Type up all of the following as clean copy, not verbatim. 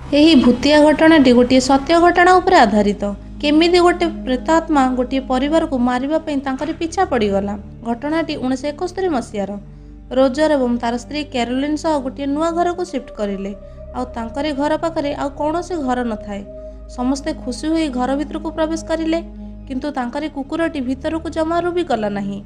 ଏହି ଭୂତିଆ ଘଟଣାଟି ଗୋଟିଏ ସତ୍ୟ ଘଟଣା ଉପରେ ଆଧାରିତ। କେମିତି ଗୋଟେ ପ୍ରେତାତ୍ମା ଗୋଟିଏ ପରିବାରକୁ ମାରିବା ପାଇଁ ତାଙ୍କରି ପିଛା ପଡ଼ିଗଲା। ଘଟଣାଟି 1971 ମସିହାର। ରୋଜର ଏବଂ ତାର ସ୍ତ୍ରୀ କ୍ୟାରୋଲିନ୍ ସହ ଗୋଟିଏ ନୂଆ ଘରକୁ ସିଫ୍ଟ କରିଲେ, ଆଉ ତାଙ୍କରି ଘର ପାଖରେ ଆଉ କୌଣସି ଘର ନଥାଏ। ସମସ୍ତେ ଖୁସି ହୋଇ ଘର ଭିତରକୁ ପ୍ରବେଶ କରିଲେ, କିନ୍ତୁ ତାଙ୍କରି କୁକୁରଟି ଭିତରକୁ ଜମାରୁ ବି ଗଲା ନାହିଁ,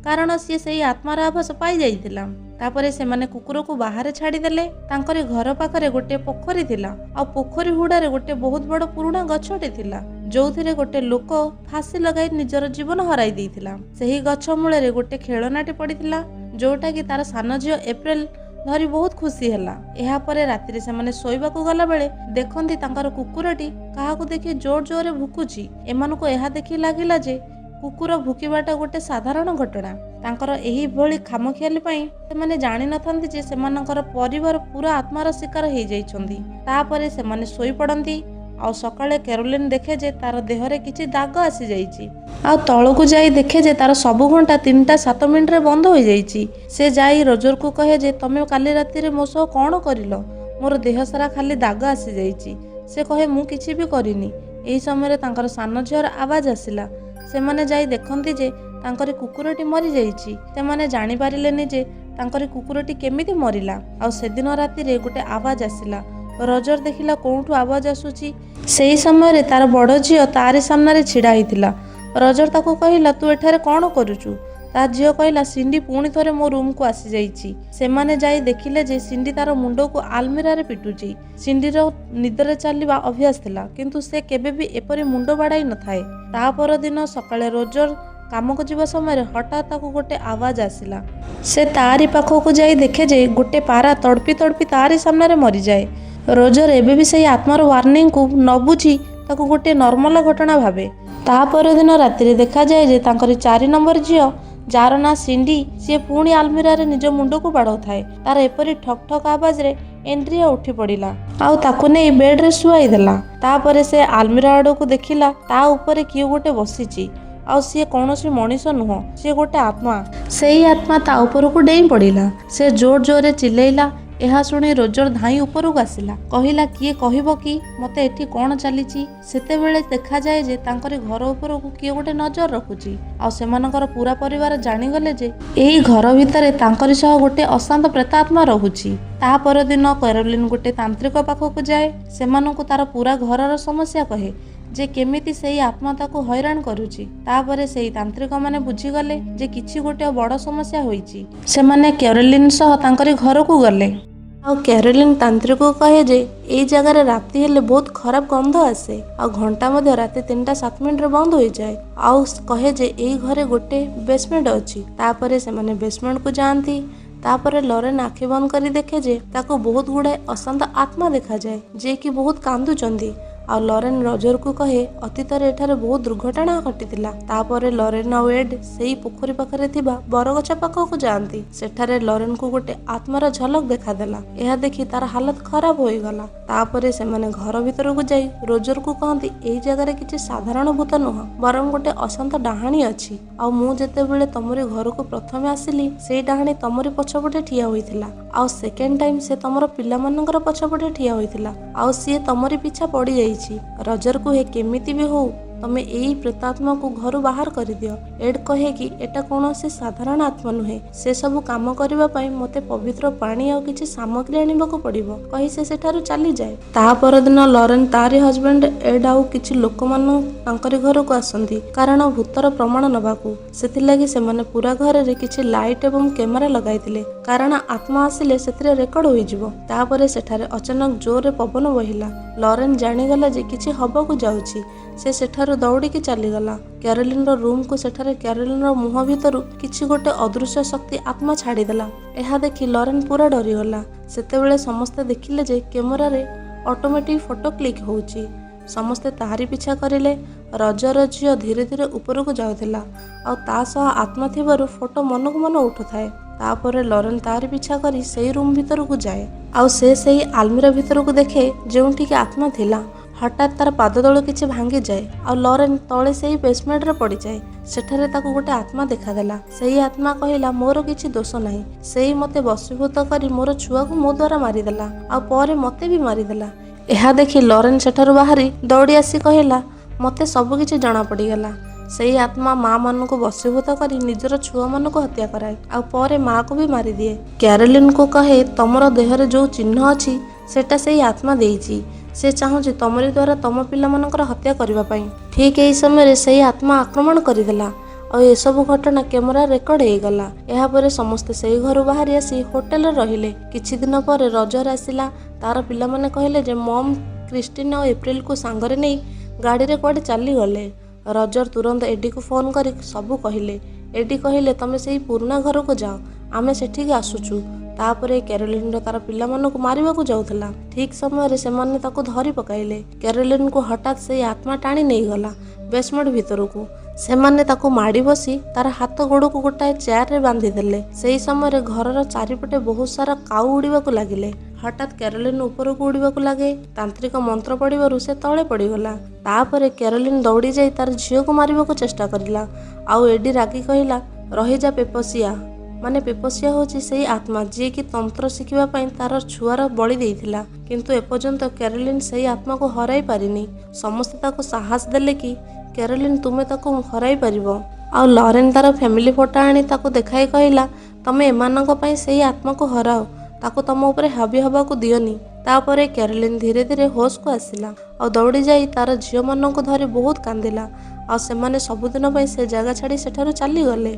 କାରଣ ସିଏ ସେଇ ଆତ୍ମାର ଆଭାସ ପାଇଯାଇଥିଲା। ତାପରେ ସେମାନେ କୁକୁରକୁ ବାହାରେ ଛାଡ଼ିଦେଲେ। ତାଙ୍କରି ଘର ପାଖରେ ଗୋଟିଏ ପୋଖରୀ ଥିଲା, ଆଉ ପୋଖରୀ ହୁଡ଼ାରେ ଗୋଟେ ବହୁତ ବଡ଼ ପୁରୁଣା ଗଛଟେ ଥିଲା, ଯୋଉଥିରେ ଗୋଟେ ଲୋକ ଫାଶୀ ଲଗାଇ ନିଜର ଜୀବନ ହରାଇ ଦେଇଥିଲା। ସେହି ଗଛ ମୂଳରେ ଗୋଟେ ଖେଳନାଟି ପଡ଼ିଥିଲା, ଯୋଉଟା କି ତାର ସାନ ଝିଅ ଏପ୍ରିଲ ଧରି ବହୁତ ଖୁସି ହେଲା। ଏହାପରେ ରାତିରେ ସେମାନେ ଶୋଇବାକୁ ଗଲାବେଳେ ଦେଖନ୍ତି ତାଙ୍କର କୁକୁରଟି କାହାକୁ ଦେଖି ଜୋର ଜୋରରେ ଭୁକୁଛି। ଏମାନଙ୍କୁ ଏହା ଦେଖି ଲାଗିଲା ଯେ କୁକୁର ଭୁକିବାଟା ଗୋଟେ ସାଧାରଣ ଘଟଣା। ତାଙ୍କର ଏହିଭଳି ଖାମଖିଆଲି ପାଇଁ ସେମାନେ ଜାଣିନଥାନ୍ତି ଯେ ସେମାନଙ୍କର ପରିବାର ପୁରା ଆତ୍ମାର ଶିକାର ହେଇଯାଇଛନ୍ତି। ତାପରେ ସେମାନେ ଶୋଇପଡ଼ନ୍ତି, ଆଉ ସକାଳେ କ୍ୟାରୋଲିନ୍ ଦେଖେ ଯେ ତାର ଦେହରେ କିଛି ଦାଗ ଆସିଯାଇଛି, ଆଉ ତଳକୁ ଯାଇ ଦେଖେ ଯେ ତାର ସବୁ ଘଣ୍ଟା 3ଟା 7 ମିନିଟରେ ବନ୍ଦ ହୋଇଯାଇଛି। ସେ ଯାଇ ରୋଜରକୁ କହେ ଯେ ତମେ କାଲି ରାତିରେ ମୋ ସହ କ'ଣ କରିଲ? ମୋର ଦେହ ସାରା ଖାଲି ଦାଗ ଆସିଯାଇଛି। ସେ କହେ, ମୁଁ କିଛି ବି କରିନି। ଏହି ସମୟରେ ତାଙ୍କର ସାନ ଝିଅର ଆବାଜ ଆସିଲା। ସେମାନେ ଯାଇ ଦେଖନ୍ତି ଯେ ତାଙ୍କରି କୁକୁରଟି ମରିଯାଇଛି। ସେମାନେ ଜାଣିପାରିଲେନି ଯେ ତାଙ୍କରି କୁକୁରଟି କେମିତି ମରିଲା। ଆଉ ସେଦିନ ରାତିରେ ଗୋଟେ ଆବାଜ ଆସିଲା। ରଜର ଦେଖିଲା କୋଉଠୁ ଆବାଜ ଆସୁଛି। ସେହି ସମୟରେ ତାର ବଡ଼ ଝିଅ ତାରି ସାମ୍ନାରେ ଛିଡ଼ା ହେଇଥିଲା। ରଜର ତାକୁ କହିଲା, ତୁ ଏଠାରେ କ'ଣ କରୁଛୁ? ତା ଝିଅ କହିଲା, ସିଣ୍ଡି ପୁଣି ଥରେ ମୋ ରୁମକୁ ଆସିଯାଇଛି। ସେମାନେ ଯାଇ ଦେଖିଲେ ଯେ ସିଣ୍ଡି ତାର ମୁଣ୍ଡକୁ ଆଲମିରାରେ ପିଟୁଛି। ସିଣ୍ଡିର ନିଦରେ ଚାଲିବା ଅଭ୍ୟାସ ଥିଲା, କିନ୍ତୁ ସେ କେବେ ବି ଏପରି ମୁଣ୍ଡ ବାଡ଼ାଇ ନଥାଏ। ତା ପରଦିନ ସକାଳେ ରୋଜର କାମକୁ ଯିବା ସମୟରେ ହଠାତ୍ ତାକୁ ଗୋଟେ ଆବାଜ ଆସିଲା। ସେ ତାରି ପାଖକୁ ଯାଇ ଦେଖେ ଯେ ଗୋଟେ ପାରା ତଡ଼ପି ତଡ଼ପି ତାରି ସାମ୍ନାରେ ମରିଯାଏ। ରୋଜର ଏବେ ବି ସେଇ ଆତ୍ମାର ୱାର୍ଣ୍ଣିଂକୁ ନ ବୁଝି ତାକୁ ଗୋଟିଏ ନର୍ମାଲ ଘଟଣା ଭାବେ। ତା ପରଦିନ ରାତିରେ ଦେଖାଯାଏ ଯେ ତାଙ୍କରି 4 ନମ୍ବର ଝିଅ, ଯାହାର ନାଁ ସିଣ୍ଡି, ସିଏ ପୁଣି ଆଲମିରାରେ ନିଜ ମୁଣ୍ଡକୁ ବାଡ଼ଉଥାଏ। ତାର ଏପରି ଠକ୍ ଠକ୍ ଆବାଜରେ ଏଣ୍ଡ୍ରିଆ ଉଠି ପଡ଼ିଲା ଆଉ ତାକୁ ନେଇ ବେଡ୍ରେ ଶୁଆଇ ଦେଲା। ତାପରେ ସେ ଆଲମିରା ଆଡ଼କୁ ଦେଖିଲା, ତା ଉପରେ କିଏ ଗୋଟେ ବସିଛି, ଆଉ ସିଏ କୌଣସି ମଣିଷ ନୁହଁ, ସିଏ ଗୋଟେ ଆତ୍ମା। ସେଇ ଆତ୍ମା ତା ଉପରକୁ ଡେଇଁ ପଡ଼ିଲା। ସେ ଜୋର ଜୋରରେ ଚିଲେଇଲା। ଏହା ଶୁଣି ରୋଜର ଧାଇଁ ଉପରକୁ ଆସିଲା। କହିଲା, କିଏ କହିବ କି ମତେ ଏଠି କ'ଣ ଚାଲିଛି? ସେତେବେଳେ ଦେଖାଯାଏ ଯେ ତାଙ୍କରି ଘର ଉପରକୁ କିଏ ଗୋଟେ ନଜର ରଖୁଛି, ଆଉ ସେମାନଙ୍କର ପୁରା ପରିବାର ଜାଣିଗଲେ ଯେ ଏହି ଘର ଭିତରେ ତାଙ୍କରି ସହ ଗୋଟେ ଅଶାନ୍ତ ପ୍ରେତାତ୍ମା ରହୁଛି। ତା ପରଦିନ କ୍ୟାରୋଲିନ୍ ଗୋଟେ ତାନ୍ତ୍ରିକ ପାଖକୁ ଯାଏ। ସେମାନଙ୍କୁ ତାର ପୁରା ଘରର ସମସ୍ୟା କହେ ଯେ କେମିତି ସେଇ ଆତ୍ମା ତାକୁ ହଇରାଣ କରୁଛି। ତାପରେ ସେଇ ତାନ୍ତ୍ରିକମାନେ ବୁଝିଗଲେ ଯେ କିଛି ଗୋଟେ ବଡ଼ ସମସ୍ୟା ହୋଇଛି। ସେମାନେ କ୍ୟାରୋଲିନ୍ ସହ ତାଙ୍କରି ଘରକୁ ଗଲେ, ଆଉ କ୍ୟାରୋଲିନ୍ ତାନ୍ତ୍ରିକକୁ କହେ ଯେ ଏଇ ଜାଗାରେ ରାତି ହେଲେ ବହୁତ ଖରାପ ଗନ୍ଧ ଆସେ, ଆଉ ଘଣ୍ଟା ମଧ୍ୟ ରାତି 3ଟା 7 ମିନିଟରେ ବନ୍ଦ ହୋଇଯାଏ, ଆଉ କହେ ଯେ ଏଇ ଘରେ ଗୋଟେ ବେସମେଣ୍ଟ ଅଛି। ତାପରେ ସେମାନେ ବେସମେଣ୍ଟକୁ ଯାଆନ୍ତି। ତାପରେ ଲରେନ୍ ଆଖି ବନ୍ଦ କରି ଦେଖେ ଯେ ତାକୁ ବହୁତ ଗୁଡ଼ାଏ ଅଶାନ୍ତ ଆତ୍ମା ଦେଖାଯାଏ, ଯିଏକି ବହୁତ କାନ୍ଦୁଛନ୍ତି। ଆଉ ଲରେନ୍ ରଜରକୁ କହେ, ଅତୀତରେ ଏଠାରେ ବହୁତ ଦୁର୍ଘଟଣା ଘଟିଥିଲା। ତାପରେ ଲରେନ୍ ଆଉ ଏଡ୍ ସେଇ ପୋଖରୀ ପାଖରେ ଥିବା ବରଗଛ ପାଖକୁ ଯାଆନ୍ତି। ସେଠାରେ ଲରେନ୍କୁ ଗୋଟେ ଆତ୍ମାର ଝଲକ ଦେଖାଦେଲା। ଏହା ଦେଖି ତାର ହାଲତ ଖରାପ ହୋଇଗଲା। ତାପରେ ସେମାନେ ଘର ଭିତରକୁ ଯାଇ ରୋଜରକୁ କହନ୍ତି, ଏଇ ଜାଗାରେ କିଛି ସାଧାରଣ ଭୂତ ନୁହଁ, ବରଂ ଗୋଟେ ଅଶାନ୍ତ ଡାହାଣୀ ଅଛି। ଆଉ ମୁଁ ଯେତେବେଳେ ତମରି ଘରକୁ ପ୍ରଥମେ ଆସିଲି, ସେଇ ଡାହାଣୀ ତମରି ପଛପଟେ ଠିଆ ହୋଇଥିଲା, ଆଉ ସେକେଣ୍ଡ ଟାଇମ୍ ସେ ତମର ପିଲାମାନଙ୍କର ପଛପଟେ ଠିଆ ହୋଇଥିଲା, ଆଉ ସିଏ ତମରି ପିଛା ପଡ଼ିଯାଇଛି। ରଜର କୁହେ, କେମିତି ବି ହଉ ତମେ ଏଇ ପ୍ରେତାତ୍ମାକୁ ଘରୁ ବାହାର କରିଦିଅ। ଏଡ୍ କହେ କି ଏଟା କୌଣସି ସାଧାରଣ ଆତ୍ମା ନୁହେଁ, ସେ ସବୁ କାମ କରିବା ପାଇଁ ମୋତେ ପବିତ୍ର ପାଣି ଆଉ କିଛି ସାମଗ୍ରୀ ଆଣିବାକୁ ପଡ଼ିବ, କହି ସେ ସେଠାରୁ ଚାଲିଯାଏ। ତା ପରଦିନ ଲରେନ୍, ତାରି ହଜବେଣ୍ଡ ଏଡ୍ ଆଉ କିଛି ଲୋକମାନ ତାଙ୍କରି ଘରକୁ ଆସନ୍ତି, କାରଣ ଭୂତର ପ୍ରମାଣ ନେବାକୁ। ସେଥିଲାଗି ସେମାନେ ପୁରା ଘରରେ କିଛି ଲାଇଟ୍ ଏବଂ କ୍ୟାମେରା ଲଗାଇଥିଲେ, କାରଣ ଆତ୍ମା ଆସିଲେ ସେଥିରେ ରେକର୍ଡ ହୋଇଯିବ। ତାପରେ ସେଠାରେ ଅଚାନକ ଜୋରରେ ପବନ ବହିଲା। ଲରେନ୍ ଜାଣିଗଲା ଯେ କିଛି ହବାକୁ ଯାଉଛି। ସେ ସେଠାରୁ ଦୌଡ଼ିକି ଚାଲିଗଲା କ୍ୟାରୋଲିନର ରୁମକୁ। ସେଠାରେ କ୍ୟାରୋଲିନର ମୁହଁ ଭିତରୁ କିଛି ଗୋଟେ ଅଦୃଶ୍ୟ ଶକ୍ତି ଆତ୍ମା ଛାଡ଼ିଦେଲା। ଏହା ଦେଖି ଲରେନ୍ ପୁରା ଡରିଗଲା। ସେତେବେଳେ ସମସ୍ତେ ଦେଖିଲେ ଯେ କ୍ୟାମେରାରେ ଅଟୋମେଟିକ୍ ଫଟୋ କ୍ଲିକ୍ ହେଉଛି। ସମସ୍ତେ ତାହାରି ପିଛା କରିଲେ। ରଜର ଝିଅ ଧୀରେ ଧୀରେ ଉପରକୁ ଯାଉଥିଲା, ଆଉ ତା ସହ ଆତ୍ମା ଥିବାରୁ ଫଟୋ ମନକୁ ମନ ଉଠୁଥାଏ। ତାପରେ ଲରେନ୍ ତାରି ପିଛା କରି ସେଇ ରୁମ୍ ଭିତରକୁ ଯାଏ, ଆଉ ସେ ସେଇ ଆଲମିରା ଭିତରକୁ ଦେଖେ ଯେଉଁଠିକି ଆତ୍ମା ଥିଲା। ହଠାତ୍ ତାର ପାଦ ତଳୁ କିଛି ଭାଙ୍ଗିଯାଏ, ଆଉ ଲରେନ୍ ତଳେ ସେଇ ବେସମେଣ୍ଟରେ ପଡ଼ିଯାଏ। ସେଠାରେ ତାକୁ ଗୋଟେ ଆତ୍ମା ଦେଖାଦେଲା। ସେଇ ଆତ୍ମା କହିଲା, ମୋର କିଛି ଦୋଷ ନାହିଁ। ସେଇ ମୋତେ ବଶୀଭୂତ କରି ମୋର ଛୁଆକୁ ମୋ ଦ୍ୱାରା ମାରିଦେଲା, ଆଉ ପରେ ମୋତେ ବି ମାରିଦେଲା। ଏହା ଦେଖି ଲରେନ୍ ସେଠାରୁ ବାହାରି ଦୌଡ଼ି ଆସି କହିଲା, ମୋତେ ସବୁକିଛି ଜଣାପଡ଼ିଗଲା। ସେଇ ଆତ୍ମା ମାଆମାନଙ୍କୁ ବଶୀଭୂତ କରି ନିଜର ଛୁଆମାନଙ୍କୁ ହତ୍ୟା କରାଏ, ଆଉ ପରେ ମାଆକୁ ବି ମାରିଦିଏ। କ୍ୟାରୋଲିନକୁ କହେ, ତମର ଦେହରେ ଯୋଉ ଚିହ୍ନ ଅଛି ସେଟା ସେଇ ଆତ୍ମା ଦେଇଛି। ସେ ଚାହୁଁଛି ତମରି ଦ୍ୱାରା ତମ ପିଲାମାନଙ୍କର ହତ୍ୟା କରିବା ପାଇଁ। ଠିକ୍ ଏହି ସମୟରେ ସେଇ ଆତ୍ମା ଆକ୍ରମଣ କରିଦେଲା, ଆଉ ଏସବୁ ଘଟଣା କ୍ୟାମେରା ରେକର୍ଡ ହେଇଗଲା। ଏହାପରେ ସମସ୍ତେ ସେଇ ଘରୁ ବାହାରି ଆସି ହୋଟେଲରେ ରହିଲେ। କିଛି ଦିନ ପରେ ରଜର ଆସିଲା। ତାର ପିଲାମାନେ କହିଲେ ଯେ ମମ୍ କ୍ରିଷ୍ଟିନ୍ ଆଉ ଏପ୍ରିଲକୁ ସାଙ୍ଗରେ ନେଇ ଗାଡ଼ିରେ କୁଆଡ଼େ ଚାଲିଗଲେ। ରଜର ତୁରନ୍ତ ଏଡିକୁ ଫୋନ୍ କରି ସବୁ କହିଲେ। ଏଡି କହିଲେ, ତମେ ସେଇ ପୁରୁଣା ଘରକୁ ଯାଅ, ଆମେ ସେଠିକି ଆସୁଛୁ। ତାପରେ କ୍ୟାରୋଲିନର ତାର ପିଲାମାନଙ୍କୁ ମାରିବାକୁ ଯାଉଥିଲା। ଠିକ୍ ସମୟରେ ସେମାନେ ତାକୁ ଧରି ପକାଇଲେ। କ୍ୟାରୋଲିନକୁ ହଠାତ୍ ସେଇ ଆତ୍ମା ଟାଣି ନେଇଗଲା ବେସମେଣ୍ଟ ଭିତରକୁ। ସେମାନେ ତାକୁ ମାଡ଼ି ବସି ତାର ହାତ ଗୋଡ଼କୁ ଗୋଟାଏ ଚେୟାରରେ ବାନ୍ଧିଦେଲେ। ସେହି ସମୟରେ ଘରର ଚାରିପଟେ ବହୁତ ସାରା କାଉ ଉଡ଼ିବାକୁ ଲାଗିଲେ। ହଠାତ୍ କ୍ୟାରୋଲିନ ଉପରକୁ ଉଡ଼ିବାକୁ ଲାଗେ। ତାନ୍ତ୍ରିକ ମନ୍ତ୍ର ପଢ଼ିବାରୁ ସେ ତଳେ ପଡ଼ିଗଲା। ତାପରେ କ୍ୟାରୋଲିନ ଦୌଡ଼ି ଯାଇ ତାର ଝିଅକୁ ମାରିବାକୁ ଚେଷ୍ଟା କରିଲା, ଆଉ ଏଡି ରାଗି କହିଲା, ରହିଯା ପେପସିଆ। ମାନେ ପେପସିଆ ହେଉଛି ସେଇ ଆତ୍ମା ଯିଏକି ତନ୍ତ୍ର ଶିଖିବା ପାଇଁ ତାର ଛୁଆର ବଳି ଦେଇଥିଲା। କିନ୍ତୁ ଏପର୍ଯ୍ୟନ୍ତ କ୍ୟାରୋଲିନ ସେଇ ଆତ୍ମାକୁ ହରାଇ ପାରିନି। ସମସ୍ତେ ତାକୁ ସାହସ ଦେଲେ କି କ୍ୟାରୋଲିନ, ତୁମେ ତାକୁ ହରାଇ ପାରିବ। ଆଉ ଲରେନ୍ ତାର ଫ୍ୟାମିଲି ଫଟୋ ଆଣି ତାକୁ ଦେଖାଇ କହିଲା, ତମେ ଏମାନଙ୍କ ପାଇଁ ସେଇ ଆତ୍ମାକୁ ହରାଅ, ତାକୁ ତମ ଉପରେ ହାବି ହେବାକୁ ଦିଅନି। ତାପରେ କ୍ୟାରୋଲିନ ଧୀରେ ଧୀରେ ହୋସକୁ ଆସିଲା, ଆଉ ଦୌଡ଼ି ଯାଇ ତାର ଝିଅମାନଙ୍କୁ ଧରି ବହୁତ କାନ୍ଦିଲା, ଆଉ ସେମାନେ ସବୁଦିନ ପାଇଁ ସେ ଜାଗା ଛାଡ଼ି ସେଠାରୁ ଚାଲିଗଲେ।